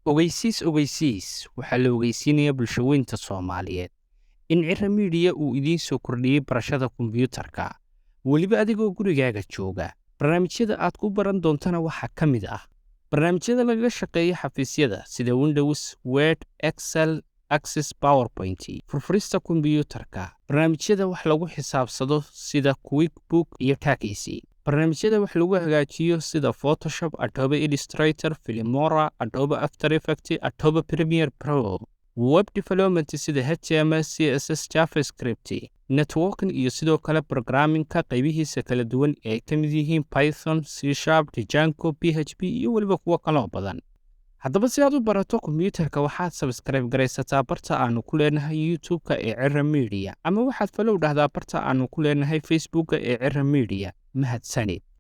Ogeysiis, ogeysiis! Waxaa la ogeysiinayaa bulshaweynta Soomaaliyeed in Cira Miidiya uu idiin soo kordhiyey barashada kombiyuutarka, weliba adigoo gurigaaga jooga. Barnaamijyada aad ku baran doontana waxaa ka mid ah barnaamijyada lagaga shaqeeya xafiisyada sida Windows, Word, Excel, Access, PowerPoint, furfurista kombiyuutarka, barnaamijyada wax lagu xisaabsado sida QuickBook iyo Taxi, barnaamijyada wax lagu hagaajiyo sida Photoshop, Adobe Illustrator, Filmora, Adobe After Effects, Adobe Premiere Pro, web development sida HTML, CSS, JavaScript, networking iyo sidoo kale programmingka qaybihiisa kala duwan ee ay ka mid yihiin Python, C#, Django, PHP iyo weliba kuwo kaloo badan. Haddaba si aad u barato kombiyuutarka, waxaad subscribe garaysataa barta aanu ku leenahay YouTube-ka ee Cira Media, ama waxaad follow dhahdaa barta aanu ku leenahay Facebooka ee Cira Media. Mahadsanid.